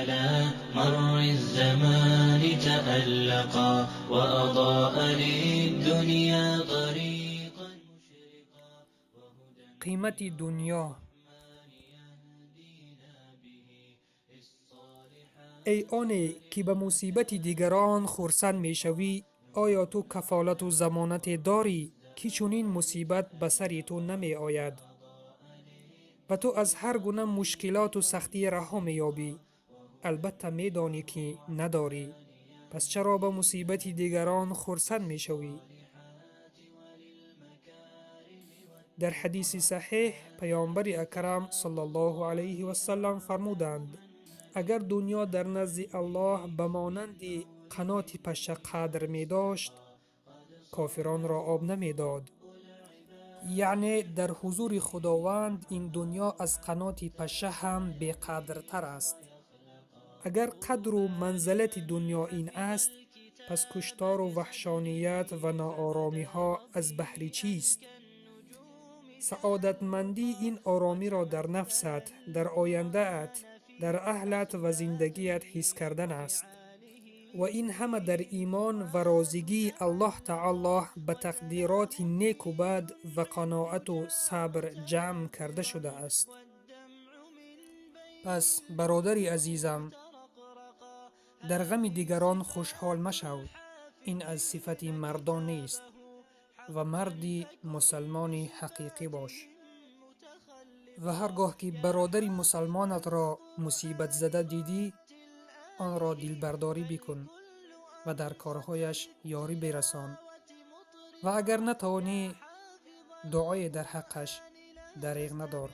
على مر الزمان تألقا وأضاء للدنيا طريقا مشرقا. Қимати дунё. Эй оне, ки ба мусибати дигарон хурсанд мешавӣ, оё ту кафолату замонате дорӣ, ки чунин мусибат ба сари ту намеояд ва ту аз ҳар гуна мушкилоту сахтӣ раҳо меёбӣ? Албатта, медонӣ, ки надорӣ. Пас чаро ба мусибати дигарон хурсанд мешавӣ? Дар ҳадиси саҳеҳ Паёмбари Акрам саллаллоҳу алайҳи васаллам фармуданд: агар дунё дар назди Аллоҳ ба монанди қаноти пашша қадр медошт, кофиронро об намедод. Яъне дар ҳузури Худованд ин дунё аз қаноти пашша ҳам беқадртар аст. Агар қадру манзалати дунё ин аст, пас куштору ваҳшоният ва нооромиҳо аз баҳри чист? Саодатмандӣ ин оромиро дар нафсат, дар ояндаат, дар аҳлат ва зиндагият ҳис кардан аст. Ва ин ҳама дар имон ва розигии Аллоҳ Таоло ба тақдироти неку бад ва қаноату сабр ҷамъ карда шудааст. Пас, бародари азизам, дар ғами дигарон хушҳол машав. Ин аз сифати мардон нест ва марди мусалмони ҳақиқӣ бош. Ва ҳар гоҳ ки бародари мусалмонатро мусибатзада дидӣ, онро дилбардорӣ бикун ва дар корҳояш ёрӣ бирасон. Ва агар натавонӣ, дуое дар ҳаққаш дареғ надор.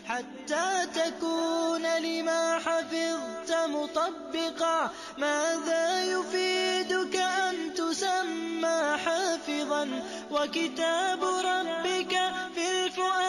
حتى تكون لما حفظت مطبقا. ماذا يفيدك أن تسمى حافظا وكتاب ربك في الفؤاد